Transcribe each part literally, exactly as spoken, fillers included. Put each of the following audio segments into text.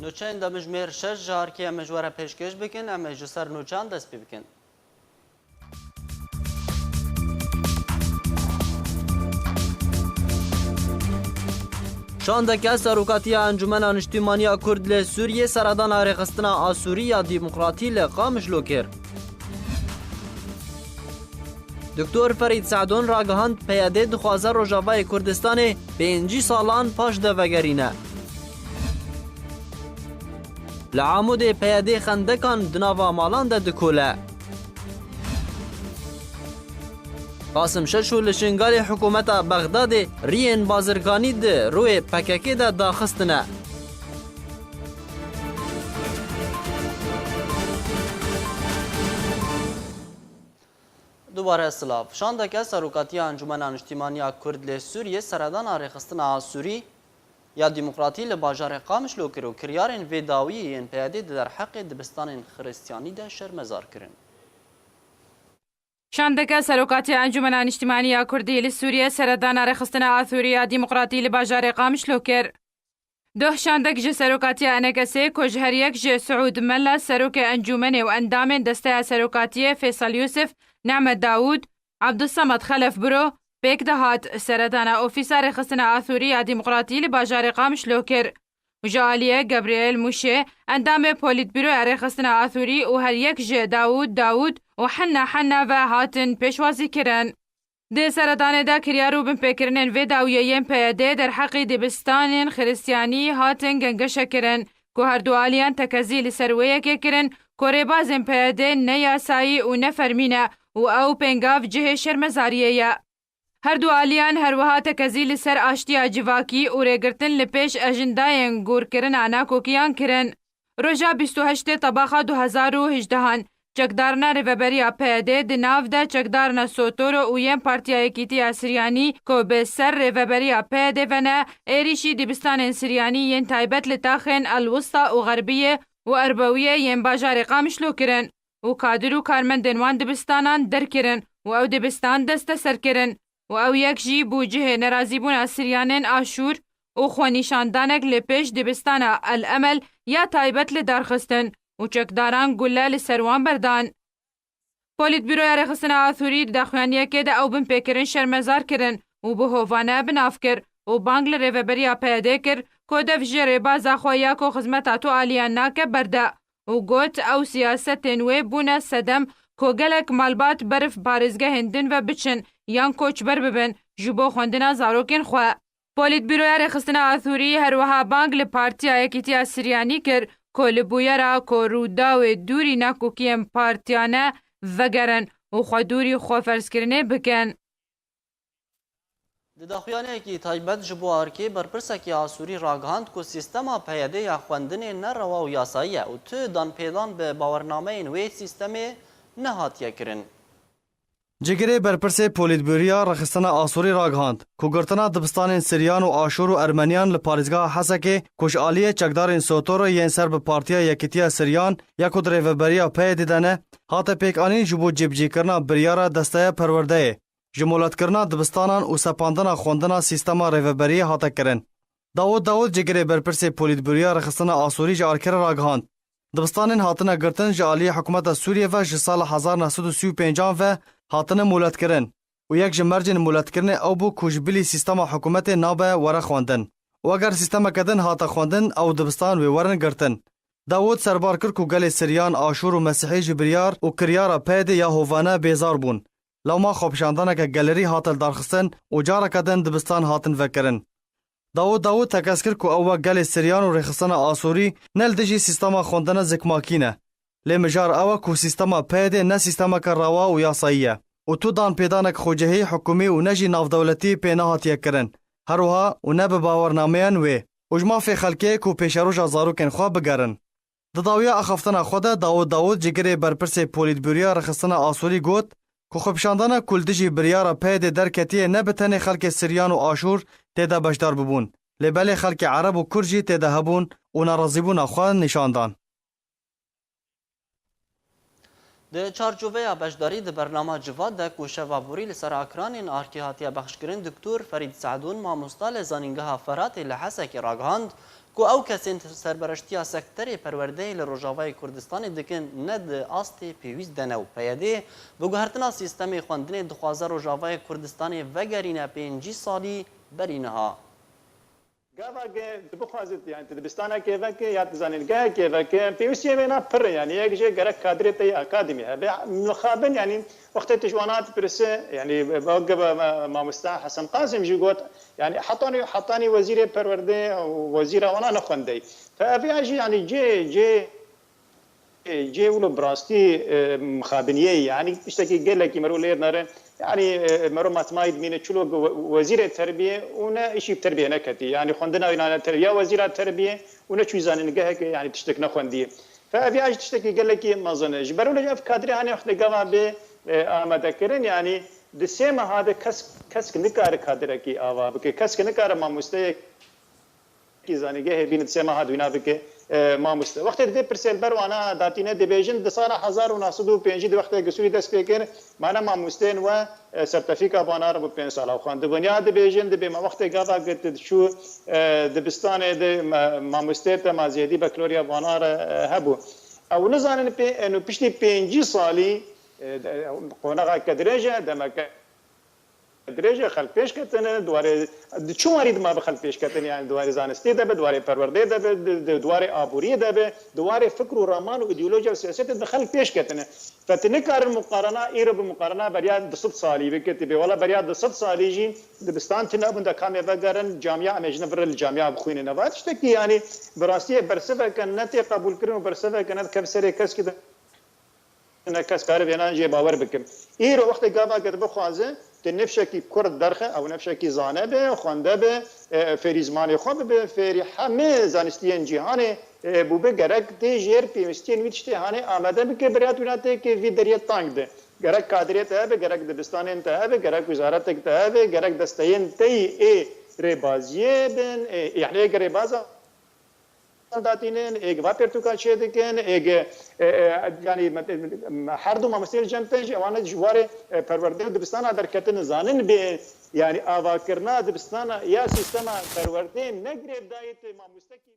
Nûçeyên demjimêr şeş ji Arkiye me ji we re pêşkêş bikin, em ê ji ser nûçeyan dest pê bikin. Şandeke Serokatiya Encûmena Niştîmanî ya Kurd li Sûriyê seredana rêxistina Asûrî ya Demokratî li Qamişlo kir. Doktor Ferîd Se'don ragihand, P Y D dixwaze Rojavayê Kurdistanê pêncî salan paş de vegerîne. Li Amûdê P Y D xendekan di nava malan de dikole. Qasim Şeşû li Şingalê hikûmeta Bexdadê riyên bazirganî di rûyê P K K de daxistine. Dubare silav. Şandeke Serokatiya Encûmena Niştîmanî ya Kurd lê Sûriyê seredana rêxistina Asûrî ya Demokratî li bajarê Qamişlo kir û kiryarên vê dawiyê yên P Y D di derheqê dibistanên Xiristiyanî de şermezar kirin. Şandeke Serokatiya Encûmena Niştîmanî ya Kurdî li Sûriyê seredana rêxistina Asûrî ya Demokratî li bajarê Qamişlo kir. Doh şandek ji Serokatiya E N K S'ê ku ji her yek ji Siûd Mela, Serokê Encûmenê û endamên Desteya Serokatiyê Feysel Yûsif, Nehmet Dawûd, Abdulsamed Xelef Biro, pêk dihat, seredana Ofîsa Rêxistina Asûrî ya Demokratî li bajarê Qamişlo kir û ji aliyê Gabriel Mûşê, endamê Polîtbîroya Rêxistina Asûrî û her yek ji Dawûd Dawûd û Henna Henna ve hatin pêşwazî kirin. Di seredanê de kiryar û binpêkirinên vê dawiyê yên P Y D derheqî dibistanên Xiristiyanî hatin gengeşe kirin, ku her du aliyan tekezî li ser wê yekê kirin, ku rêbazên P Y D ne yasayî û ne fermî ne û ew pêngav cihê şermezariyê ye. Her du aliyan her wiha tekezî li ser aştiya civakî û rêgirtin li pêş ejindayên gorkirina nakokiyan kirin. Roja bîst û heştê Tebaxa du hezar û hejdehan, çekdarina rêveberiya P Y D di nav de çekdarina Sotoro û yên Partiya Yekîtiya Siryanî ku bi ser rêveberiya P Y D ve ne, êrîşî dibistanên Siryanî yên taybet li taxên El Wista û Xerbiyê û Erbewiyê yên bajarê Qamişlo kirin û kadir û karmendên wan dibistanan derkirin û ew dibistan desteser kirin û ew yek jî bû cihê nerazîbûna Siryanên Aşûr û xwenîşandanek li pêş dibistana El Emel ya taybet li dar xistin û çekdaran gule li ser wan berdan. Polîtbîroya Rêxistina Asûrî di daxuyaniyekê de ew binpêkirin şermezar kirin û bi hovane bi nav kir û bang li rêveberiya P Y D kir ku dev ji rêbaza xwe ya ku xizmeta tu aliyan nake berde û got, ew siyasetên wê bûne sedem ku gelek malbat berif parêzgehên din ve biçin yan koçber bibin ji bo xwendina zarokên xwe. Polîtbîroya Rêxistina Asûrî her wiha bang li Partiya Yekîtiya Siryanî kir ku li bûyera ku rûdawê dûrî nakokiyên partiyane vegerin û xwe dûrî xweferzkirinê bikin. Di daxuyaniyekî taybet ji bo Arkê, berpirsekî Asûrî ragihand ku sîstema P Y D ya xwendinê ne rewa û yasayî ye û tu danpêdan bi bawernameyên wê sîstemê nehatiye kirin. Cigirê berpirsê Polîtbûroya Rêxistina Asûrî ragihand ku girtina dibistanên Siryan û Aşûr û Ermeniyan li parêzgeha Hesekê ku ji aliyê çekdarên Sotoro yên ser bi Partiya Yekîtiya Siryan ya ku di rêveberiya P Y D de ne, hate pêkanîn ji bo cîbicîkirina biryara Desteya Perwerdeyê ji moletkirina dibistanan û sepandina xwendina sîstema rêveberiyê hate kirin. Dawud Dawud, cigirê berpirsê Polîtbûroya Rêxistina Asûrî ji Arkê re ragihand, dibistanên hatine girtin ji aliyê hikûmeta Sûriyê ve ji sala hezar neh sed û sî û pêncan ve hatine moletkirin û yek ji mercên moletkirinê ew bû ku ji bilî sîstema hikûmetê nabe were xwendin û eger sîstemeke din hate xwendin, ew dibistan wê werin girtin. Dawud serbar kir ku gelê Siryan, Aşûr û Mesîhî ji biryar û kiryara P Y D ya hovane bêzar bûn. Lewma xwepişandaneke gelerî hate lidarxistin û careke din dibistan hatin vekirin. Dawud Dawud tekez kir ku ew wek gelê Siryan û Rêxistina Asûrî ne li dijî sîstema xwendina zikmakî ne. Lê mijar ew e ku sîstema P Y D ne sîstemeke rewa û yasayî ye û tu danpêdanek xwecihî, hikûmî û ne jî navdewletî pê nehatiye kirin. Her wiha û ne bi bawernameyan wê û ji mafê xelkê ku pêşeroja zarokên xwe bigerin. Di dawiya axaftina xwe de Dawud Dawud, cigirê berpirsê Polîtbûroya Rêxistina Asûrî got ku xwepişandana ku li dijî biryara P Y D derketiye ne bi tenê xelkê Siryan û Aşûr tê de beşdar bibûn, lê belê xelkê Ereb û Kurd jî tê de hebûn û nerazîbûna xwe nîşan dan. Di çarçoveya beşdarî di bernama Civat de ku şeva borî li ser ekranên Arkê hatiye bexşkirin, Doktor Ferîd Se'dûn, mamosta li Zanîngeha Feratê li Hesekê ragihand ku ew kesên serbereştiya sekterê perwerdeyê li Rojavayê Kurdistanê dikin ne di astê pêwîst de ne û P Y D bi guhertina sîstemê xwendinê dixwaze Rojavayê Kurdistanê vegerîne pêncî salî berî niha. Gava ge tu bixwazit, yani tu dibistanekê veke ya tu zanîngehekê veke, pêwîstiyên wê na pir in, yani yek jê gerek kadrê te yê akademî hebe. Mixabin, yani wextê tu ji wana dipirse, yani weke mamosta Hesen Qasim jî got, yani hetanî, hetanî wezîrê perwerdê û wezîra wana nexwendey. Fe ev ya jî, yani cê, cê, cê wilo bi rastî, e, mixabiniyê ye. Yanî tiştekî gelekî mero lê nere. Yanî, e, mero matmayî dimîne çilo ku we-, wezîrê terbiyê û ne îşî bi terbiyê neketî. Yanî xwendina wî nane ter-, ya wezîra terbiyê û ne çûyî zanîngehekê, yanî tiştek nexwendiye. Fe ev ya jî tiştekî gelekî mezin e. Ji ber wilo jî ev kadrê hanê wextê gava bê, e, amadekirin, yanî di sê meha de kes, kesk nikare kadrekî ava bike. Kesk nikare mamosteyek zanîngehê bîne di sê meha dûna bike, e, mamoste. Wextê di vê pirsê li ber wana datîne, dibêjin di sala hezar û neh sed û pêncî de wextê ku Sûrî dest pê kir, mane mamosteyên we, e, sertefîka banar bû pênc sala xwendibûn. Ya dibêjin dibê me wextê gava ku tu diçû, e, dibistanê de ma-, mamosteyê te ma zêdî bakalorya banar, e, hebû. Ew nizanin pê, eno piştî pêncî salî, e, de-, qonaxa ke dirêj e, demeke dirêj e, xelk pêş ketine, di warê, di çi warî dima bi xelk pêş ketine, yani di warê zanistê de be, di warê perwerdeyê de be, di, di, di warê aboriyê de be, di warê fikr û raman û îdeolojiya û siyasetê de bi xelk pêş ketine. Fe tu nikarin muqarena, îro bi muqarena beriya du sed salî bike, tu bê wela beriya du sed salî jî dibistan tune bûn de kamê vegerin, camiya em ê ji ne vir li camiya bixwînin. Eva tiştekî, yani bi rastiyê bersiveke ne tê qebûlkirin û bersiveke ne dikeve serê keskî de. Ne kes kare vêna jê bawer bikim. Îro wextê gava ke tu bixwaze, tu nifşekî kurd derxe, ew nifşekî zane be, xwende be, e, fêrî zimanê xwe bibe, fêrî hemê zanistiyên cîhanê, e, bûbe, gerek tê jêr pêwîstiyên wî tiştê hanê amade bike, beriya tu na têkê vî deriyê tang de. Gerek kadrê te hebe, gerek dibistanên te hebe, gerek wizaretek te hebe, gerek desteyên te yî ê rêbaziyê bin, e, yani ê rêbaza datînin, êg va pirtûka çêdikin, êg, e, e, yanî, me-, me-, her du mamosteyê li cem te jî, ewana ji warê, e, perwerdê û dibistana derketin zanin bê, yanî avakirina dibistana ya sîstema perwerdê ne girêdayî tu mamostekî.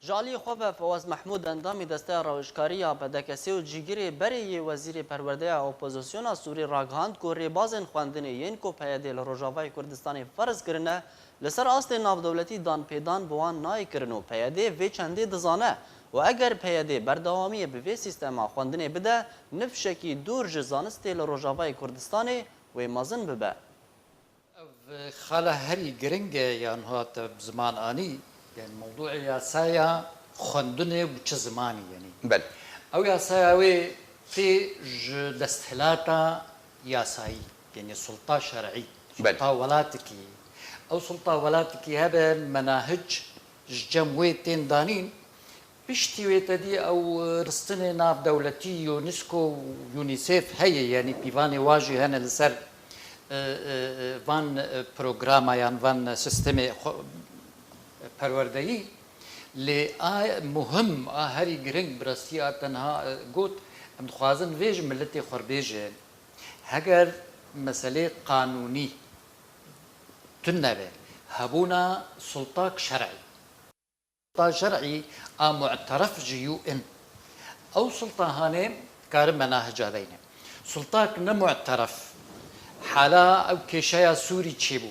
Ji aliyê xwe ve Fewaz Mehmûd, endamî Desteya Rawêjkarî ya P D K S û cîgirê berê yê Wezîrê Perwerdeya Opozisyona Sûrî ragihand ku rêbazên xwendinê yên ku P Y D li Rojavayê Kurdistanê ferz kirine, li ser astê navdewletî danpêdan bi wan nayê kirin û P Y D vê çendê dizane û eger P Y D berdewamiyê bi vê sîstema xwendinê bide, nifşekî dûr ji zanistê li Rojavayê Kurdistanê wê mezin bibe. Ev xala herî giring e ya niha te bi ziman anî, yanî mewdûê yasaya xwendinê bi çi zimanî, yanî. Belê. Ew yasaya wê tê ji desthilata yasayî, yanî sulta şer'î, sulta welatikî. Ew sulta welatikî hebe menahic ji cem wê tên danîn, piştî wê tedî ew ristinê navdewletî UNESCO û UNICEF heye, yanî pîvanê wa jî hene li ser, e, e, e, van, e, programa yan van sistemê xwe, perwerdeyî. Lê a muhim, a herî giring bi rastî a te niha, e, got, em dixwazin vê ji miletê xwe re bêjin, heger meselê qanûnî tune be, hebûna sultak şer'î. Sulta şer'î a mu'teref ji U N. Ew sulta hanê karin menahica deyne. Sultak ne mu'teref, hala ew kêşeya Sûrî çêbû.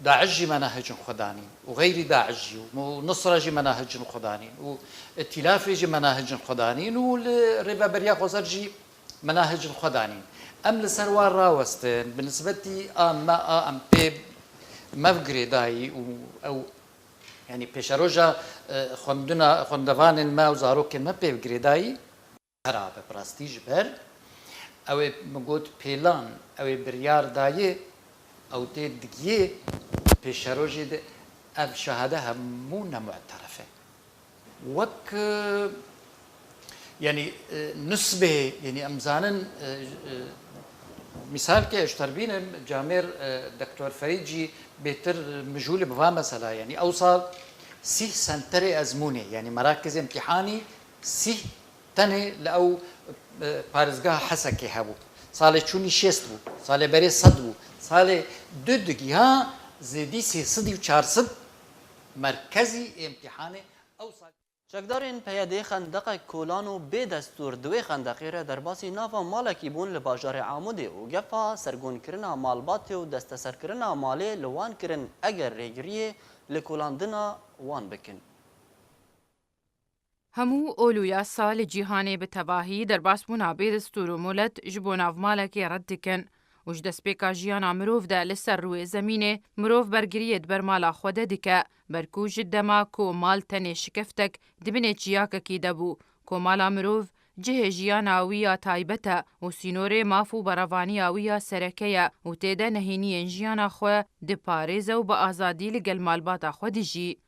Daiş jî menahicin xwe danîn û xeyrî Daiş jî û Nusra jî menahicin xwe danîn û Îtîlafê jî menahicin xwe danîn û li Rêveberiya Xweser jî menahicin xwe danîn. Em li ser wan rawestin, bi nisbetî a me a em pê me ve girêdayî û ew, yanî pêşeroja, e, xwendina, xwendevanên me û zarokên me pê ve girêdayî, xerab e bi rastî ji ber ew ê min got pêlan, ew ê biryar daye, ew tê digiyê pêşerojê de ev şahade hemû ne mu'teref e. Wek, e, yanî, e, nusbê, yanî em zanin, e, e, mîsalkê ez ji te re bînim, camêr, e, Doktor Ferîd jî bêtir mijûl e bi va mesela, yanî ew sal sîh senterê ezmûnê, yanî merakizê imtîhanî sîh tenê li ew, e, parêzgeha Hesekê hebû. Salê çûnî şêst bû, salê berê sed bû, salê du digiha zêdî sê sed û çar sed Merkezî îmtîhanê ew sal. Çekdarên P Y D'ê xendeqek kolan û bê destûr di wê xendeqê re derbasî nava malekî bûn li bajarê Amûdê û gefa sergonkirina malbatê û desteserkirina malê li wan kirin eger rêgiriyê li kolandina wan bikin. Hemû ol û yasa li cîhanê bi tevahî derbasbûna bê destûr û molet ji bo navmalekê red dikin û ji destpêka jiyana mirov de li ser rûyê zemînê mirov bergiriyê di ber mala xwe de dike, ber ku ji dema ku mal tenê şikeftek di binê çiyakekî de bû, ku mala mirov cihê jiyana wî ya taybet e û sînorê maf û berevaniya wî ya sereke ye û tê de nehêniyên jiyana xwe diparêze û bi azadî li gel malbata xwe dijî.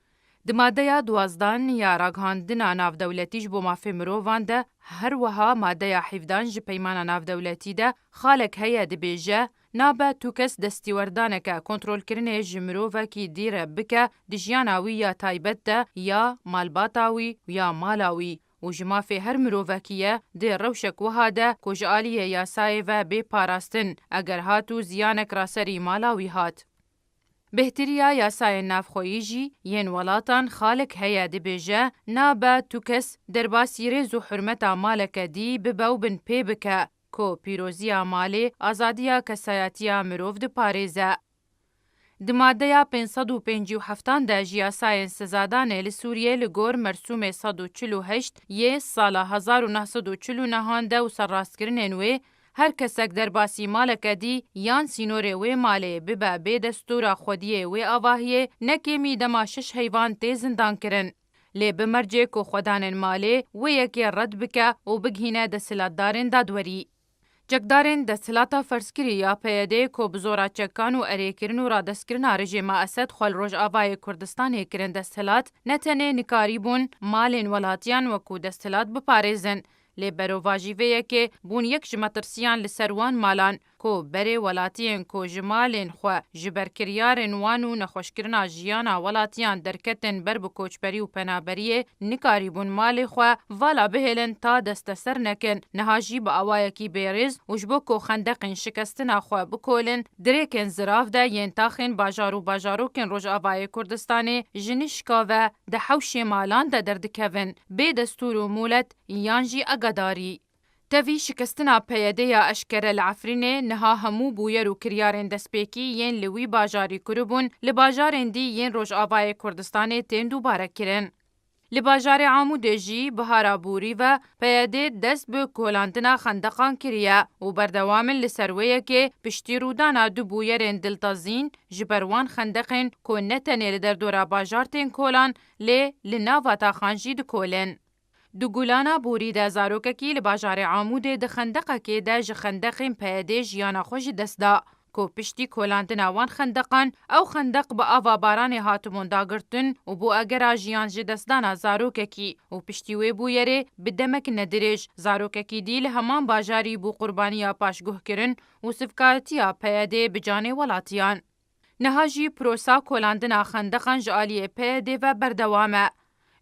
Di madeya duwazdan ya Ragihandina Navdewletî ji bo Mafê Mirovan de, her wiha madeya hevdan ji Peymana Navdewletî de xalek heye dibêje, nabe tu kes destîwerdaneke kontrolkirinê ji mirovekî dî re bike di jiyana wî ya taybet de ya malbata wî ya mala wî û ji mafê her mirovekî ye di rewşek wiha de ku ji aliyê yasayê ve bê parastin, eger hat û ziyanek raserî mala wî hat. Bêhtiriya yasayên navxweyî jî yên welatan xalek heye dibêje, nabe tu kes derbasî rêz û hurmeta maleke dî bibe û binpê bike, ku pîroziya malê azadiya kesayetiya mirov diparêze. Di madeya pênc sed û pêncî û heftan de ji yasayên sezadanê li Sûriyê li gor mersûmê sed û çil û heşt yê sala hezar û neh sed û çil û nehan de û serrastkirinên wê, her kesek derbasî maleke dî yan sînorê wê malê bibe bê destûra xwediyê wê avahiyê, ne kêmî dema şeş heyvan tê zindankirin. Lê bi mercê ku xwedanên malê wê yekê red bike û bigihîne desthilatdarên dadwerî. Çekdarên desthilata ferzkirî ya P Y D ku bi zora çekan û erêkirin û radestkirina rejîma Esed xwe li Rojavayê Kurdistanê kirin desthilat, ne tenê nikarîbûn malên welatiyan wekû desthilat biparêzin, lê berovajî vê yekê bûn yek ji metirsiyan li ser wan malan ku berê welatiyên ku ji malên xwe ji ber kiryarên wan û nexweşkirina jiyana welatiyan derketin ber bi koçberî û penaberiyê nikarîbûn malê xwe vala bihêlin ta desteser nekin, niha jî bi awayekî bêrêz û ji bo ku xendeqên şikestina xwe bikolin, di rêkên zirav de yên taxên bajar û bajarokên Rojavayê Kurdistanê ji nişka ve di hewşê malan de derdikevin, bê destûr û molet yan jî egedarî. Tevî şikestina P Y D ya eşkere li Efrînê, niha hemû bûyer û kiryarên destpêkî yên li wî bajarî kiribûn, li bajarên dî yên Rojavayê Kurdistanê tên dubare kirin. Li bajarê Amûdê jî bihara borî ve P Y D dest bi kolandina xendeqan kiriye û berdewam in li ser wê yekê piştî rûdana du bûyerên diltezîn ji ber wan xendeqên ku ne tenê li derdora bajar tên kolan, lê li nava taxan jî dikolin. Di gulana borî de zarokekî li bajarê Amûdê di xendeqekê de ji xendeqên P Y D jiyana xwe ji dest da, ku piştî kolandina wan xendeqan, ew xendeq bi ava baranê hatibûn dagirtin û bû egera jiyan ji destdana zarokekî û piştî wê bûyerê bi demek nedirêj, zarokekî dî li heman bajarî bû qurbaniya paşguhkirin û sivkatiya P Y D bi canê welatiyan. Niha jî prosa kolandina xendeqan ji aliyê P Y D ve berdewam e.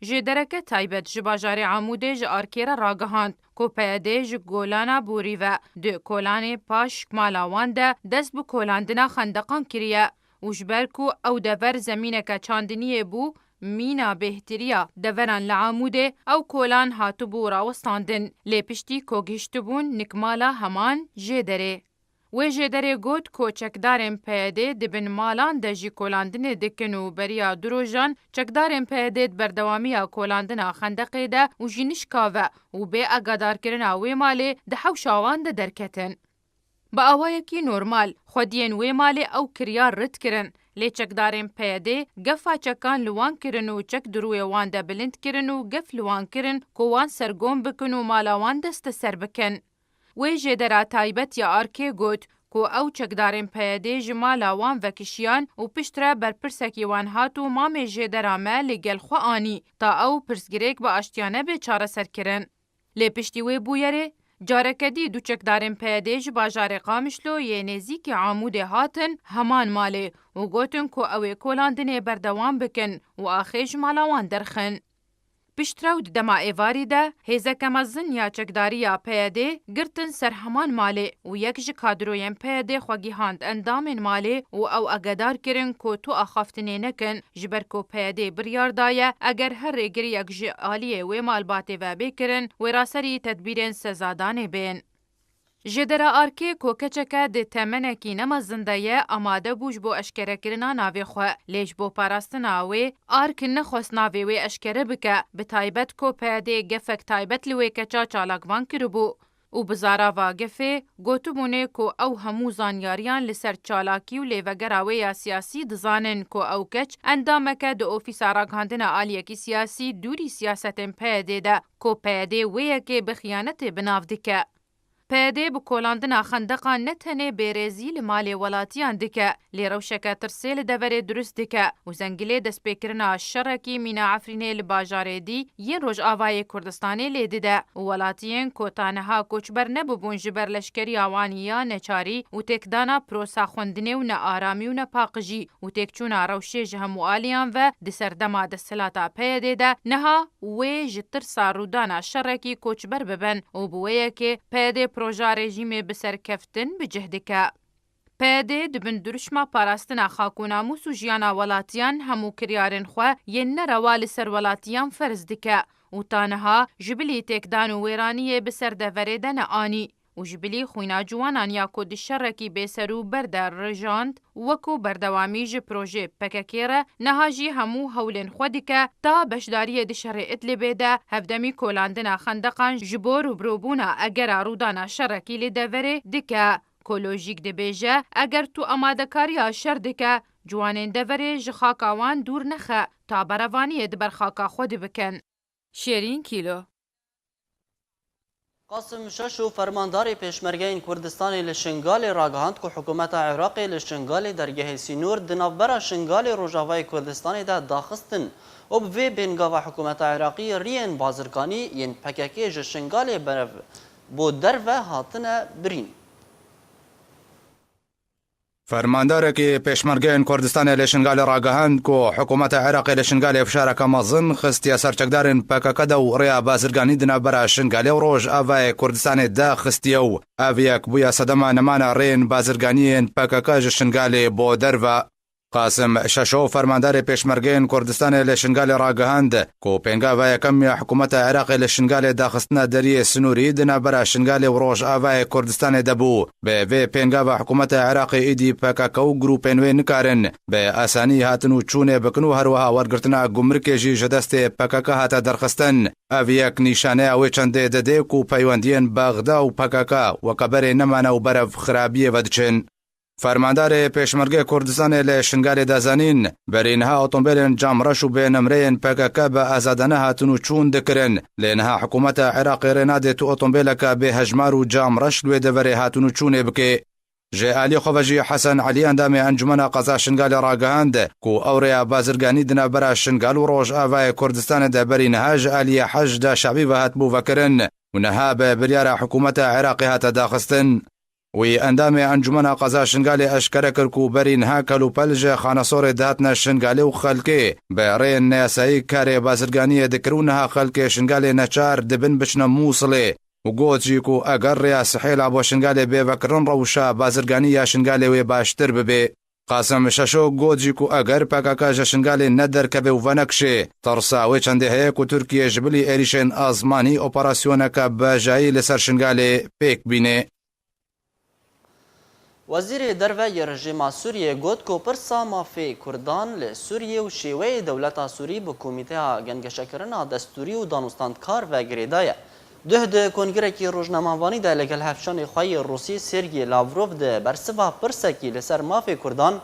Jêdereke taybet ji bajarê Amûdê ji arkê re ragihand ku P Y D ji kolana borî ve di kolanê paş mala wan de dest bi kolandina xendeqan kiriye û ji ber ku ew dever zemîneke çandiniyê bû, mîna bêhtiriya deveran li Amûdê, ew kolan hatibû rawestandin, lê piştî ku gihiştibûn nik mala heman jêderê. Wê jêderê got ku çekdarên P Y D di bin malan de jî kolandinê dikin û beriya du rojan çekdarên P Y D di berdewamiya kolandina xendeqê de û ji nişka ve û bê agadarkirina wê malê di hewşa wan de derketin. Bi awayekî normal, xwediyên wê malê ew kiryar rid kirin, lê çekdarên P Y D gefa çekan li wan kirin û çek di rûyê wan de bilind kirin û gef li wan kirin ku wan sergom bikin û mala wan desteser bikin. Wê jêdera taybet ya arkê got ku ew çekdarên P Y D ji mala wan vekişiyan û piştre berpirsekî wan hat û mamê jêdera me li gel xwe anî, ta ew pirsgirêk bi aştiyane bê çareserkirin. Lê piştî wê bûyerê, careke dî du çekdarên P Y D ji bajarê Qamişlo yê nêzîkî Amûdê hatin heman malê û gotin ku ew ê kolandinê berdewam bikin û axê ji mala wan derxin. Piştre û di dema êvarî de hêzeke mezin ya çekdariya P Y D'ê girtin ser heman malê û yek ji kadroyên P Y D'ê xwe gihand endamên malê û ew agedar kirin ku tu axaftinê nekin, ji ber ku P Y D'ê biryar daye eger her rêgiriyek ji aliyê wê malbatê ve bê kirin, wêraserî tedbîrên sezadanê bên. Jêdera Arkê ku keçeke di temenekî ne mezin de ye, amade bû ji bo eşkerekirina navê xwe, lê ji bo parastina wê, Ark nexwest navê wê eşkere bike, bi taybet ku P Y D'ê gefek taybet li wê keça çalakvan kiribû û bi zarava gefê gotibûnê ku ew hemû zanyariyan li ser çalakî û lêvegera wê ya siyasî dizanin ku ew keç endameke di ofîsa ragihandina aliyekî siyasî dûrî siyasetên P Y D'ê de ku P Y D'ê wê yekê bi xiyanetê bi nav dike. P Y D bi kolandina xendeqan ne tenê bêrêzî li malê welatiyan dike, lê rewşeke tirsê li deverê dirust dike û zengilê destpêkirina şerekî mîna Efrînê li bajarê dî yên Rojavayê Kurdistanê lê dide û welatiyên ku ta niha koçber nebûbûn ji ber leşkeriya wan ya neçarî û têkdana prosa xwendinê û nearamî û nepaqijî û têkçûna rewşê ji hemû aliyan ve di serdema desthilata P Y D'ê de niha wê ji tirsa rûdana şerekî koçber bibin û bi wê yekê P Y D proja rejîmê bi serkeftin bi cih dike. P Y D di bin dirûşma parastina xak û namûs û jiyana welatiyan hemû kiryarên xwe yên nerewa li ser welatiyan ferz dike û ta niha ji bilî têkdan û wêraniyê bi ser deverê de neanî. û ji bilî xwîna ciwanan ya ku di şerekî bêserûber de rijand, wekû berdewamî ji projê P K K re, niha jî hemû hewlên xwe dike ta beşdariyê di şerê Idlibê de hevdemî kolandina xendeqan ji bo rûbirûbûna egera rûdana şerekî li deverê dike. Ku lojîk dibêje, eger tu amadekariya şer dike, ciwanên deverê ji xaka wan dûr nexe, ta berevaniyê di ber xaka xwe de bikin. Şêrîn Kîlo. Qasim Şeşo, fermandarê Pêşmergeyên Kurdistanê li Şingalê ragihand ku hikûmeta Iraqê li Şingalê dergehê sînor di navbera Şingalê Rojavayê Kurdistanê de daxistin û bi vê pêngava hikûmeta Iraqî riyên bazirganî yên P K K ji Şingalê berev bo derve hatine birîn. Fermandarekî Pêşmergeyên Kurdistanê li Şingalê ragihand ku hikûmeta Iraqê li Şingalê fişareke mezin xistiye ser çekdarên P K K de û rêya bazirganî di navbera Şingalê û Rojavayê Kurdistanê daxistiye û ev yek bûye sedema nemana rêyên bazirganiyên P K K ji Şingalê bo derve. Qasim Şeşo, fermandarê Pêşmergeyên Kurdistanê li Şingalê ragihand ku pêngava yekem ya hikûmeta Iraqê li Şingalê daxistina deriyê sinûrî di navbera Şingalê û Rojavayê Kurdistanê de bû. Bi vê pêngava hikûmeta Iraqê êdî P K K û grûpên wê nikarin bi asanî hatin û çûnê bikin û herwiha wergirtina gumrikê jî ji destê P K K hate derxistin. Ev yek nîşaneya wê çendê dide ku peywendiyên Bexda û P K K weke berê nemane û berev xirabiyê ve diçin. Fermandarê Pêşmergê Kurdistanê li Şingalê da zanîn, berî niha otombêlên camreş û bênimreyên P K K bi azadane hatin û çûn dikirin. Lê niha hikûmeta Iraqê rê nade tu otombêleke bê hejmar û camreş li wê deverê hatin û çûnê bike. Ji alî xwe ve jî Hesen Elî, endamê Encûmena Qeza Şingalê ragihand ku ew rêya bazirganî di navbera Şingal û Rojavayê Kurdistanê de berî niha ji aliyê Heşda Şebî ve hatibû vekirin û niha bi biryara hikûmeta Iraqê hate daxistin. Wî endamê Encûmena Qeza Şingalê eşkere kir ku berî niha kelûpel ji Xanesorê dihatine Şingalê û xelkê bi rêyên neyasayî karê bazirganiyê dikir û niha xelkê Şingalê neçar dibin biçine Mûsilê û got jî ku eger rêya Sihêla bo Şingalê bê vekirin, rewşa bazirganî ya Şingalê wê baştir bibê. Qasim Şeşo got jî ku eger P K K ji Şingalê nederkeve û venekişê, tirsa wê çendê heye ku Tirkiye ji bilî êrîşên azmanî operasyoneke bejayî li ser Şingalê pêk bîne. Wezîrê Derve yê rejîma Sûriyê got ku pirsa mafê Kurdan li Sûriyê û şêweyê dewleta Sûrî bi Komîteya Gengeşekirina Destûrî û Danûstandkar ve girêdaye. Duh di kongrekî rojnamevanî de li gel hevşanê xwe yê Rûsî Sergî Lavrov di bersiva pirsekî li ser mafê Kurdan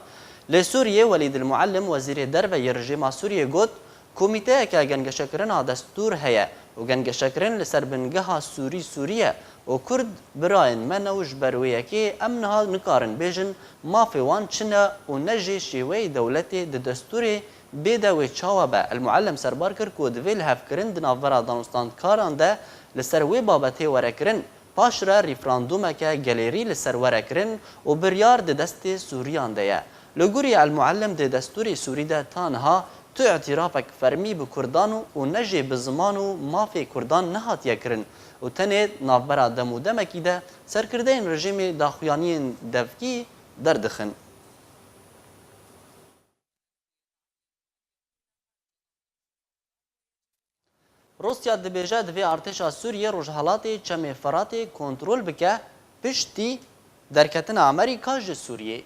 li Sûriyê, Welîd El Muallim, wezîrê derve yê rejîma Sûriyê got, Komîteyeke gengeşekirina destûr heye û gengeşekirin li ser bingeha Sûrî Sûrî ye û Kurd birayên me ne û ji ber wê yekê em niha nikarin bêjin mafê wan çi ne û ne jî şêweyê dewletê di destûrê bê de wê çawa be. El Muallim serbar kir ku divê lihevkirin di navbera danûstandkaran de li ser wê babetê were kirin. Paşre rîferandûmeke gelêrî li ser were kirin û biryar di destê Sûriyan de ye. Li gorî El Muallim di destûrê Sûrî de ta niha Tu îtîrafek fermî bi Kurdan û, û ne jî bi ziman û mafê Kurdan nehatiye kirin û tenê navbera dem û demekî de serkirdeyên rejîmê daxuyaniyên devkî derdixin. Rûsya dibêje divê artêşa Sûriyê rojhelatê Çemê Feratê kontrol bike, piştî derketina Amerîka ji Sûriyê.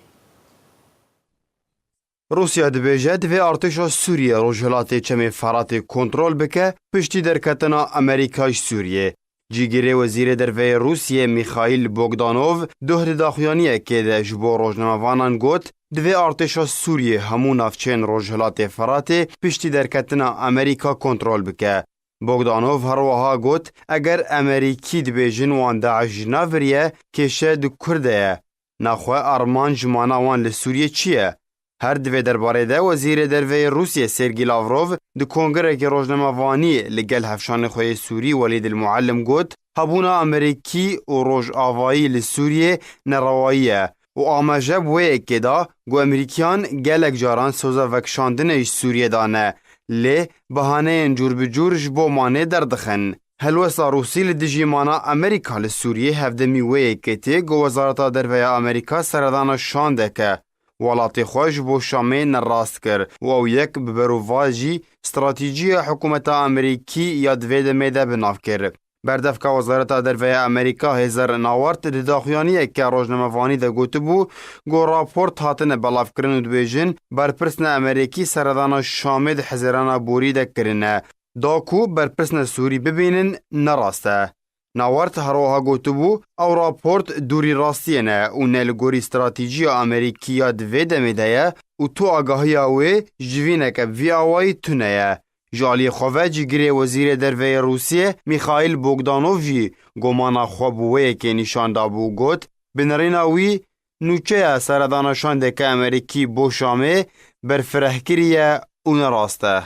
Rûsya dibêje divê artêşa Sûriyê rojhilatê Çemê Feratê kontrol bike, piştî derketina Amerîka ji Sûriyê. Cîgirê Wezîrê Derve yê Rûsiyê Mîxaîl Bogdanov duh di daxuyaniyekê de ji bo rojnamevanan got, divê artêşa Sûriyê hemû navçeyên Rojhilatê Feratê piştî derketina Amerîka kontrol bike. Bogdanov her wiha got, eger Amerîkî dibêjin wan DAIŞ ji nav viriye, kêşe di ku de ye? Naxwe armanc ji mana wan li Sûriyê çi ye? Her di vê derbarê de Wezîrê Derve yê Rûsiyê Sergî Lavrov di kongerekî rojnamevanî li gel hevşanê xwe yê Sûrî Welîd el Muallim got, hebûna Amerîkî û Rojavayî li Sûriyê nerewayî ye û amaje bi wê yekê da ku Amerîkiyan gelek caran soza vekişandinê ji Sûriyê dane, lê behaneyên cûr bi cûr ji bo manê derdixin. Helwesta Rûsî li dijî mana Amerîka li Sûriyê hevdemî wê yekê tê ku Wezareta Derve ya Amerîka seredana şandeke welatê xwe ji bo Şamê nerast kir û ew yek bi berovajî stratejî ya hikûmeta Amerîkî ya di vê demê de bi nav kir. Berdevka Wezareta Derve ya Amerîka Hêzer Nawert di daxuyaniyeke rojnamevanî de gotibû ku raport hatine belavkirin û dibêjin berpirsine Amerîkî seredana Şamê di hezêrana borî de kirine. Da ku berpirsine Sûrî bibînin ne rast e. Nawert her wiha gotibû, ew raport dûrî rastiyê ne û ne li gorî stratejîya Amerîkî ya di vê demê de ye û tu agahiya wê civîneke bi vî awayî tune ye. Ji aliyê xwe ve cîgirê Wezîrê Derve yê Rûsiyê Mîxaîl Bogdanov jî gomana xwe bi wê yekê nîşan dabû û got, bi nerîna wî nûçeya seredana şandeke Amerîkî bo Şamê berfirehkirî ye û ne rast e.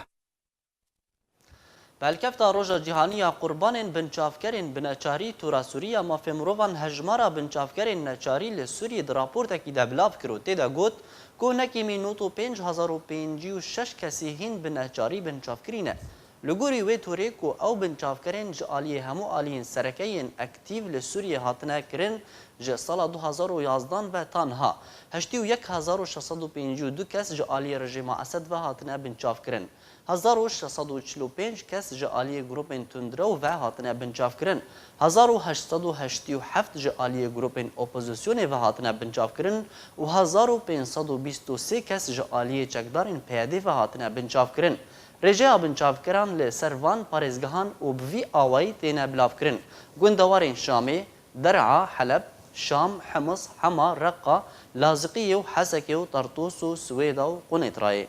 Bi helkefta Roja Cîhanî ya Qurbanên Binçavkerên Bineçarî, Tora Sûrî ya Mafê Mirovan hejmara binçavkerên neçarî li Sûriyê di raportekî de bilav kir û tê de got ku nekîmî nod û pênc hezar û pêncî û şeş kesî hîn bi neçarî binçavkirî ne. Li gorî wê torê ku ew binçavkerên ji aliyê hemû aliyên sereke yên aktîf li Sûriyê hatine kirin, ji sala du hezar û yazdan ve ta niha heştê û yek hezar û şeş sed û pêncî û du kes ji aliyê rejîma Esed ve hatine binçavkirin. Hezar û şeş sed û çil û pênc kes ji aliyê grûpên tundrew ve hatine binçavkirin, hezar û heşt sed û heştê û heft ji aliyê grûpên opozisyonê ve hatine binçavkirin û hezar û pênc sed û bîst û sê kes ji aliyê çekdarên P Y D'ê ve hatine binçavkirin. Rêjeya binçavkiran li ser van parêzgehan û bi vî awayî têne bilavkirin: gundewarên Şamê, Der'a, Heleb, Şam, Hims, Hema, Reqqa, Laziqiyê û Hesekê û Tartûs û Siwêda û Qunetrayê.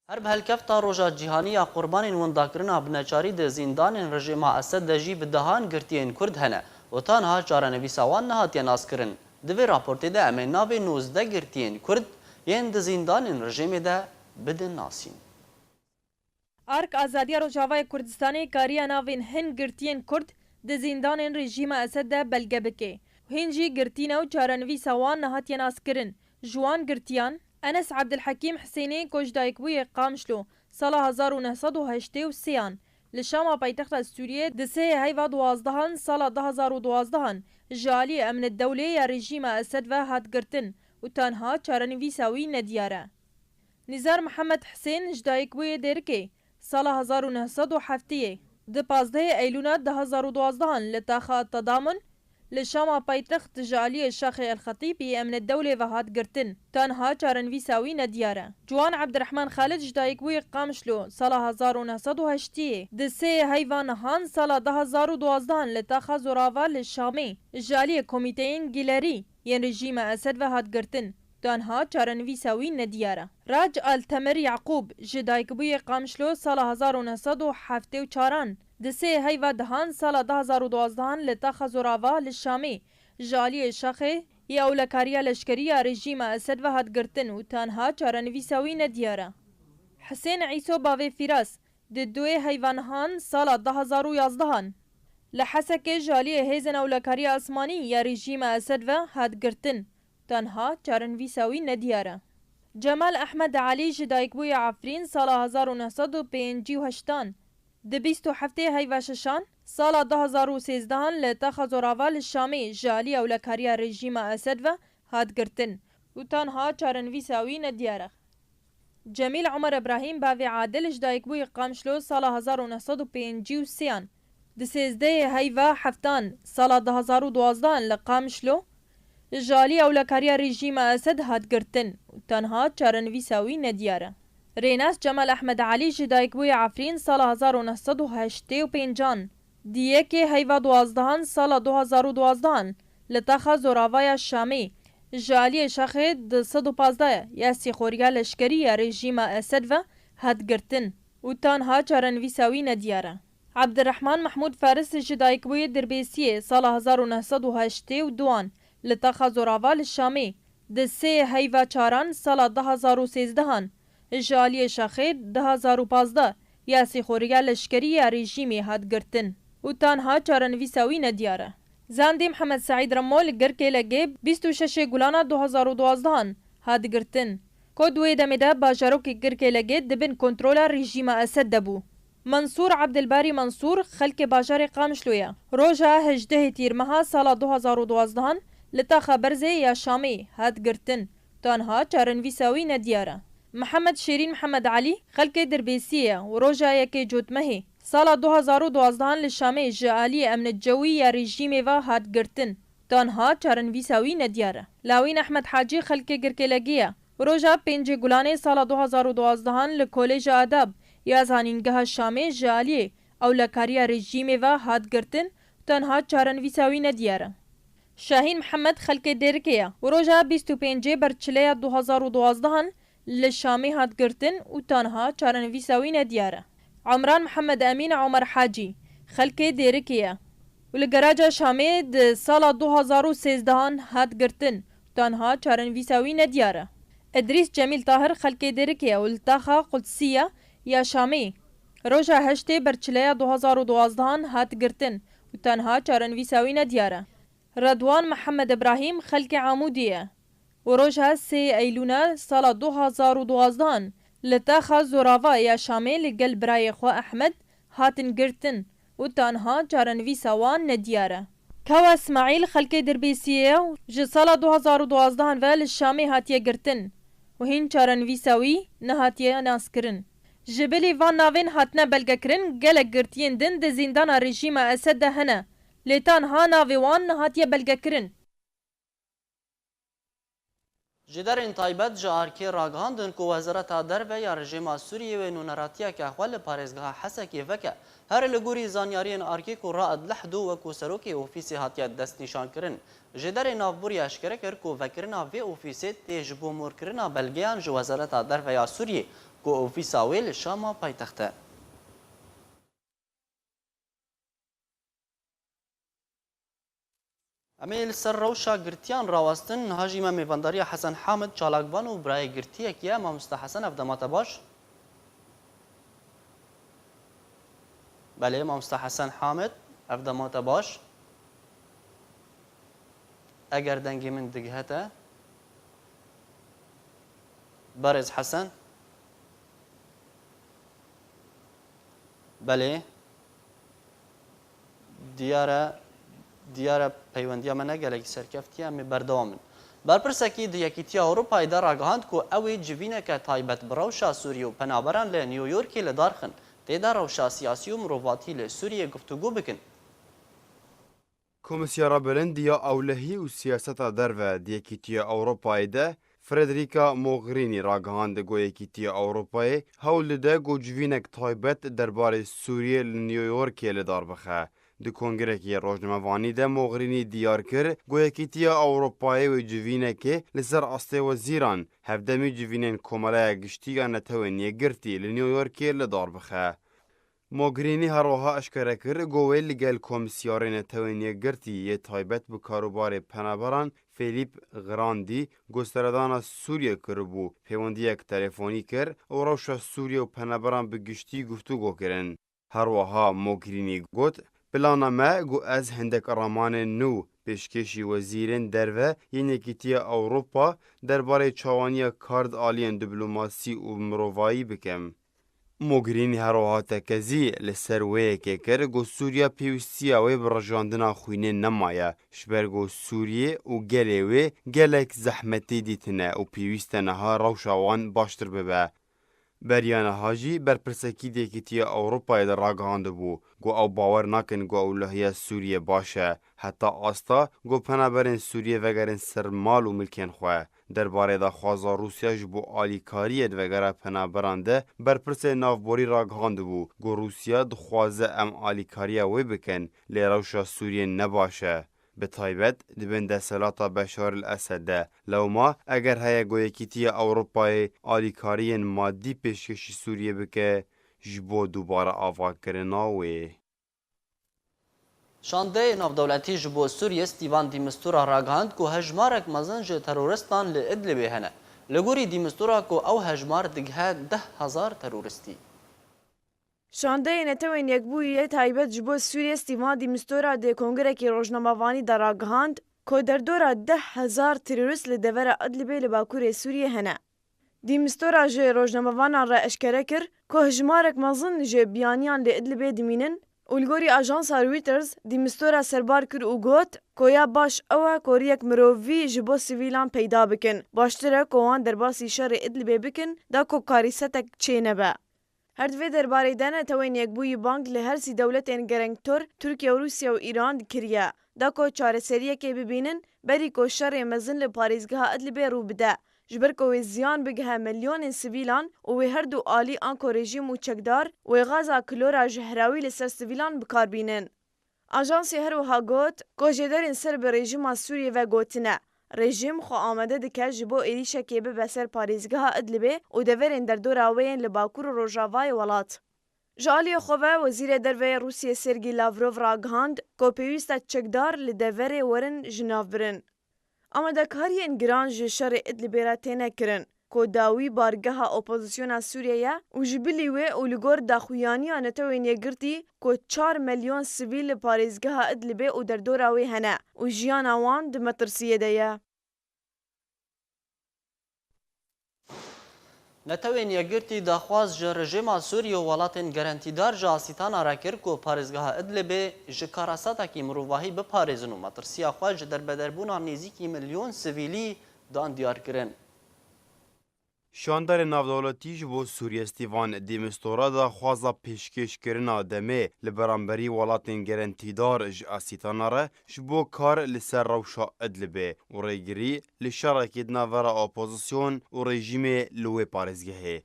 Her bi helkefta Roja Cîhanî ya Qurbanên Windakirina Bineçarî di zîndanên rejîma Esed de jî bi dehan girtiyên Kurd hene û ta niha çarenivîsa wan nehatiye naskirin. Di vê raportê de em ê navê nozdeh girtiyên Kurd yên di zîndanên rejîmê de bidin nasîn. Ark Azadiya Rojavayê Kurdistanê kariye navên hin girtiyên Kurd di zîndanên rejîma Esed de belge bike. Hîn jî girtî ne û çarenivîsa wan nehatiye naskirin. Ji wan girtiyan, Enes Ebdilhekîm Hisênê ku ji dayikbûyê Qamişlo sala hezar û neh sed û heştê û sêyan li Şama paytexta Sûriyê di sê heyva duwazdehan sala du hezar û duwazdehan ji aliyê Emnê Dewlê ya rejîma Esed ve hat girtin û tanha çarenivîsa wî nediyar e. Nizar Mihemed Hisên ji dayikbûyê Dêrikê sala hezar û neh sed û heftê yê, di pazdehê Eylûna du hezar û duwazdehan li taxa Tadamun li Şama paytext ji aliyê Şaxê El Xetîb yê Emnê Dewlê ve hat girtin. Tanha çarenivîsa wî nediyar e. Ciwan Ebdirehman Xalid ji dayikbûyê Qamişlo sala hezar û neh sed û heştê yê, di sê heyva nihan sala du hezar û duwazdehan li taxa Zorava li Şamê ji aliyê komîteyên gîlerî yên rejîma Esed ve hat girtin. Tanha çarenivîsa wî nediyar e. Rac Altemer Yaqûb ji dayikbûyê Qamişlo sala hezar û neh sed û heftê û çaran, di sê heyva dehan sala du hezar û duwazdehan li taxa Zorava li Şamê ji aliyê Şaxê yê ewlekariya leşkerî ya rejîma Esed ve hat girtin û tanha çarenivîsa wî nediyar e. Hisên Îso Bavê Fîras, di duê heyva nihan sala du hezar û yazdehan Li Hesekê ji aliyê hêzên ewlekariya asmanî ya rejîma Esed ve hat girtin. Tenha çarenivîsa wî nediyar e. Cemal Ehmed Elî ji dayikbûyê Efrîn sala hezar û neh sed û pêncî û heştan, di bîst û heftê heyva şeşan sala du hezar û sêzdehan li taxa Zorava li Şamê ji alî ewlekariya rejîma Esed ve hat girtin û tenha çarenivîsa wî nediyar e. Cemîl Omer Ibrahîm bavê Adil ji dayikbûyê Qamişlo sala hezar û neh sed û pêncî û sêyan, di sêzdehê heyva heftan sala du hezar û duwazdehan li Qamişlo ji alî ewlekariya rejîma Esed hat girtin û tenha çarenivîsa wî nediyar e. Rênas Cemal Ehmed Elî ji dayikbûyê Efrîn sala hezar û neh sed û heştê û pêncan, di yekê heyva duwazdehan sala du hezar û duwazdehan li taxa Zorava ya Şamê ji aliyê şaxê du sed û pazdeh ya sîxoriya leşkerî ya rejîma Esed ve hat girtin û tanha çarenivîsa wî nediyar e. Ebdirehman Mehmûd Faris ji dayikbûyê Dirbêsiyê sala hezar û neh sed û heştê û duan li taxa Zorava li Şamê di sê heyva çaran sala du hezar û sêzdehan ji aliyê şaxê du hezar û pazdeh ya sîxoriya leşkerî ya rejîmê hat girtin û tanha çarenivîsa wî nediyar e. Zandî Mihemed Seîd Remo li Girkê Legê bîst û şeşê Gulana du hezar û duwazdehan hat girtin. Ku di wê demê de bajarokê Girkê Legê di bin kontrola rejîma Esed de bû. Mansûr Ebdilbarî Mansûr xelkê bajarê Qamişlo ye. Roja hejdehê Tîrmeha sala du hezar û duwazdehan li taxa Berzê ya Şamê hat girtin. Tanha çarenivîsa wî nediyar e. Mihemed Şêrîn Mihemed Elî xelkê Dirbêsiyê ye û roja yekê Cotmehê sala du hezar û duwazdehan li Şamê ji aliyê emnê cewî ya rejîmê ve hat girtin. Tanha çarenivîsa wî nediyar e. Lawîn Ehmed Hacî xelkê Girkêlegê ye û roja pêncê Gulanê sala du hezar û duwazdehan li Kolêja Adab ya Zanîngeha Şamê ji aliyê ewlekariya rejîmê ve hat girtin, tenha çarenivîsa wî nediyar e. Şahîn Mihemed xelkê Dêrikê ye û roja bîst û pêncê Berçileya du hezar û duwazdehan li Şamê hat girtin û tanha çarenivîsa wî nediyar e. Emran Mihemed Emîn Omer Hacî xelkê Dêrikê ye û li garaja Şamê di sala du hezar û sêzdehan hat girtin, tanha çarenivîsa wî nediyar e. Edrîs Cemîl Tahir xelkê Dêrikê ye û li taxa Qudsî ye ya Şamê roja heştê Berçileya du hezar û duwazdehan hat girtin û tenha çarenivîsa wî nediyar e. Redwan Mihemed Ibrahîm xelkê Amûdê ye û roja sê Eylûna sala du hezar û duwazdehan li taxa Zorava ya Şamê li gel birayê xwe Ehmed hatin girtin û tanha çarenivîsa wan nediyar e. Kawa Smaîl xelkê Dirbêsiyê ye û ji sala du hezar û duwazdehan ve li Şamê hatiye girtin û hîn çarenivîsa wî nehatiye naskirin. Ji bilî van navên hatine belgekirin, gelek girtiyên din di zîndana rejîma Esed de hene, lê tanha navê wan nehatiye belgekirin. Jêderên taybet ji ARKê ragihandin ku Wezareta Derve ya rejîma Sûriyê wê nûneratiyeke xwe li parêzgeha Hesekê veke. Her li gorî zanyariyên ARKê ku Raed Lehdo wekû serokê ofîsê hatiye destnîşankirin. Jêderê navborî eşkere kir ku vekirina vê ofîsê tê ji bo morkirina belgeyan ji Wezareta Derve ya Sûriyê ku ofîsa wê li Şama paytext e. Em ê li ser rewşa girtiyan rawestin, niha jî me mêvandariya Hesen Hamid, çalakvan û birayê girtiyekî ye. Mamoste Hesen, ev dema te baş? Belê, Mamoste Hesen Hamid, ev dema te baş? Eger dengê min digihe te. Berêz Hesen. Belê. Diyar e, diyar e peywendiya me ne gelekî serkeftiye, em ê berdewam bin. Berpirsekî di Yekîtiya Ewropayê de ragihand ku ew ê civîneke taybet bi rewşa Sûriyê û penaberan li New Yorkê li dar xin, tê de rewşa siyasî û mirovatî li Sûriyê guftûgû bikin. Komîsyara Bilind ya Ewlehî û Siyaseta Derve di Yekîtiya Ewropayê de Frederica Mogherini ragihand ku Yekîtiya Ewropayê hewl dide ku civînek taybet derbarê Sûriyê li New Yorkê li dar bixe. Di kongrekî rojnamevanî de Mogherini diyar kir ku Yekîtiya Ewropayê wê civînekê li ser astê wezîran, hevdemî civînên Komeleya Giştî ya Netewên Yekgirtî li New Yorkê li dar bixe. Mogherini her wiha eşkere kir ku wê li gel Komîsyarê Netewên Yekgirtî yê taybet bi karûbarê penaberan Filîp Grandî ku seredana Sûriyê kiribû, pêwendiyek telefonî kir û rewşa Sûriye û penaberan bi giştî guftûgo kirin. Her wiha Mogherini got, Plana me ku ez hindek ramanên nû pêşkêşî wezîrên derve yên Yekîtiya Ewropa derbarê çawaniya kar di aliyên diplomasî û mirovayî bikim. Mogherînî her wiha tekezî li ser wê yekê kir ku Sûriya pêwîstiya wê bi rijandina xwînê nemaye, ji ber ku Sûriyê û gelê wê gelek zehmetî dîtine û pêwîst e niha rewşa wan baştir bibe. Beriya niha jî berpirsekî di Yekîtiya Ewropayê de ragihandibû ku ew bawer nakin ku ewlehiya Sûriyê baş e, heta asta ku penaberên Sûriyê vegerin ser mal û milkên xwe. Derbarê daxwaza Rûsya ji bo alîkariyê di vegera penaberan de berpirsê navborî ragihandibû ku Rûsya dixwaze em alîkariya wê bikin, lê rewşa Sûriyê ne baş e. Bi taybet di bin desthilata Beşar el Esed de. Lewma eger heye ku Yekîtiya Ewropayê alîkariyên madî pêşkêşî Sûriyê bike ji bo dubare avakirina wê. Şandeyê navdewletî ji bo Sûriyê Stîvan Dîmistura ragihand ku hejmarek mezin ji teroristan li Idlibê hene. Li gorî Dîmistura ku ew hejmar digihe deh hezar teroristî. Şandeyê Netewên Yekbûyî yê taybet ji bo Sûriyê Stîvan Dîmistura di kongirekî rojnamevanî de ragihand ku derdora deh hezar terorist li devera Idlibê li bakurê Sûriyê hene. Dîmistora ji rojnamevanan re eşkere kir ku hejmarek mezin ji biyaniyan li Idlibê dimînin û li gorî ajansa Reuters Dîmistora serbar kir û got ku ya baş ew e ku riyek mirovî ji bo sivîlan peyda bikin. Baştir e ku wan derbasî şerê Idlibê bikin da ku karîsetek çê nebe. Her di vê derbarê de Netewên Yekbûyî bang li her sî dewletên gerengtor Tirkiye û Rûsya û Îran kiriye da ku çareseriyekê bibînin berî ku şerê mezin li parêzgeha Idlibê rû bide, ji ber ku wê ziyan bigihe milyonên sivîlan û wê her du alî anko rejîm û çekdar wê gaza klora jehrawî li ser sivîlan bi kar bînin. Ajansê her wiha got ku jêderên ser bi rejîma Sûriyê ve gotine, rejîm xwe amade dike ji bo êrîşekê bibe ser parêzgeha Idlibê û deverên derdora wê yên li bakur û rojavayê welat. Ji aliyê xwe ve Wezîrê Derve yê Rûsiyê Sergî Lavrov ragihand ku pêwîst e çekdar li deverê werin ji nav birin. Amadekariyên giran ji şerê Idlibê re têne kirin, ku dawî bargeha opozisyona Sûriyê ye û ji bilî wê û li gor daxuyaniya Netewên Yekgirtî ku çar milyon sivîl li parêzgeha Idlibê û derdora wê hene û jiyana wan di metirsiyê de ye. Netewên Yekgirtî daxwaz ji rejîma Sûriyê û welatên gerentîdar ji Asîtana re kir ku parêzgeha Idlibê ji karasatekî mirovahî biparêzin û metirsiya xwe ji derbederbûna nêzîkî milyon sivîlî dan diyar kirin. Şandarê navdewletî ji bo Sûriyê Stîvan Dîmistora daxwaza pêşkêşkirina demê li beramberî welatên gerentîdar ji Asîtana re ji bo kar li ser rewşa Idlibê û rêgirî li şerekî di navbera opozîsyon û rejîmê li wê parêzgehê.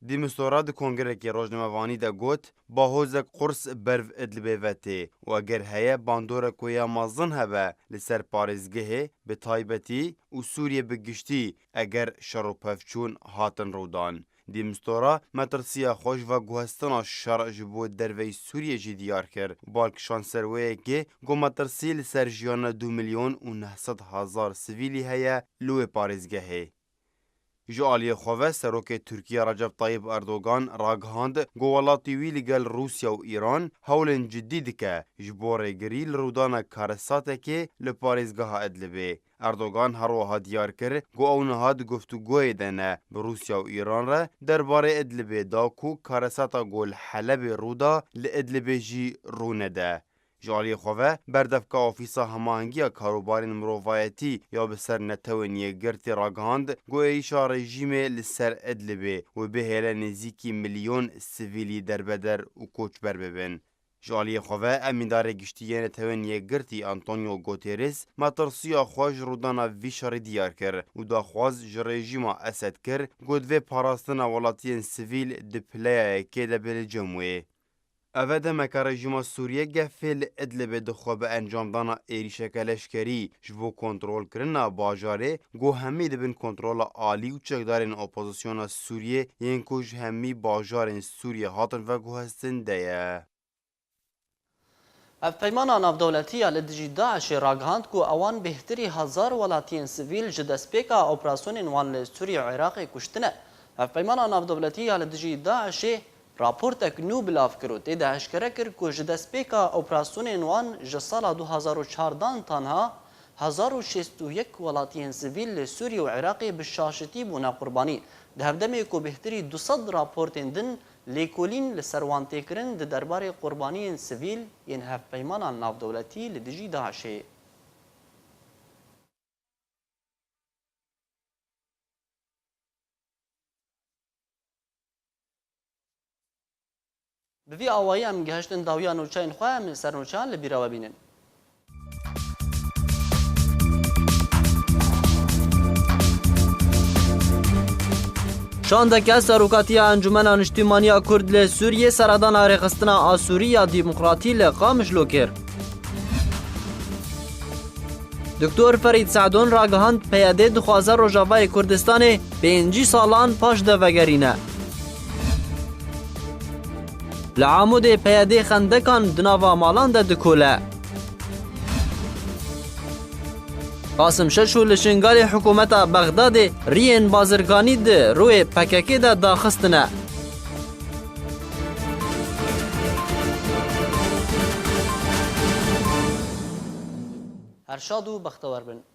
Dîmistora di kongirekî rojnamevanî de got, bahozek qurs berv Idlibê ve tê û eger heye bandorek ku ya mezin hebe li ser parêzgehê, bi taybetî û Sûriyê bi giştî, eger şer û pevçûn hatin rûdan. Dîmistora metirsiya xwe ji veguhestina şer ji bo derveyî Sûriyê jî diyar kir û bal kişand ser wê yekê ku metirsî li ser jiyana du milyon û neh sed hezar sivîlî heye li wê parêzgehê. Ji aliyê xwe ve Serokê Tirkiye Recep Tayyip Erdogan ragihand ku welatî wî li gel Rûsya û Îran hewlên cidî dike ji bo rêgirî li rûdana karesatekê li parêzgeha Idlibê. Erdogan her wiha diyar kir ku ew niha di guftûgoyê de ne bi Rûsya û Îran re derbarê Idlibê da ku karesata ku li Helebê rû da li Idlibê jî rû nede. Ji aliyê xwe ve berdevka Ofîsa Hemahengiya Karûbarên Mirovayetî ya bi ser Netewên Yekgirtî ragihand ku êrîşa rejîmê li ser Idlibê wê bihêle nêzîkî milyon sivîlî derbeder û koçber bibin. Ji aliyê xwe ve Emîndarê Giştî yê Netewên Yekgirtî Antonio Guterres metirsiya xwe ji rûdana vî şerî diyar kir û daxwaz ji rejîma Esed kir ku divê parastina welatiyên sivîl di pileya yekê de be li cem wê. Ev e demeke rejîma Sûriyê gefê li Idlibê dixwe bi encamdana êrîşeke leşkerî ji bo kontrolkirina bajarê ku hemî di bin kontrola alî û çekdarên opozisyona Sûriyê yên ku ji hemî bajarên Sûriyê hatin veguhestin de ye. Hevpeymana navdewletî ya li dijî DAIŞê ragihand ku ewan bêhtirî hezar welatiyên sivîl ji destpêka operasyonên wan li Sûriyê û Iraqê kuştine. Hevpeymana navdewletî ya li dijî DAIŞê Raportek nû bilav kir û tê de eşkere kir ku ji destpêka operasyonên wan ji sala du hazar û çardan tanha hezar û şêst û yek welatiyên sivîl li Sûriyê û Iraqê bi şaşitî bûne qurbanî. Di hevdemê ku bêhtirî du sed raportên din lêkolîn li ser wan tê kirin, di derbarê qurbaniyên sivîl yên hevpeymanan navdewletî li dijî DAIŞê. Bi vî awayî em gihiştin dawiya nûçeyên xwe, em ê ser nûçeyan li bîra we bînin. Şandeke Serokatiya Encûmena Niştîmaniya Kurd li Sûriyê seredana rêxistina Asûrî ya Demokratî li Qamişlo kir. Doktor Ferîd Se'don ragihand, P Y D dixwaze Rojavayê Kurdistanê pêncî salan paş de vegerîne. Li Amûdê P Y D xendekan di nava malan de dikole. Qasim Şeşû li Şingalê hikûmeta Bexdadê riyên bazirganî di rûyê P K K de daxistine. Her şad û bextewer bin.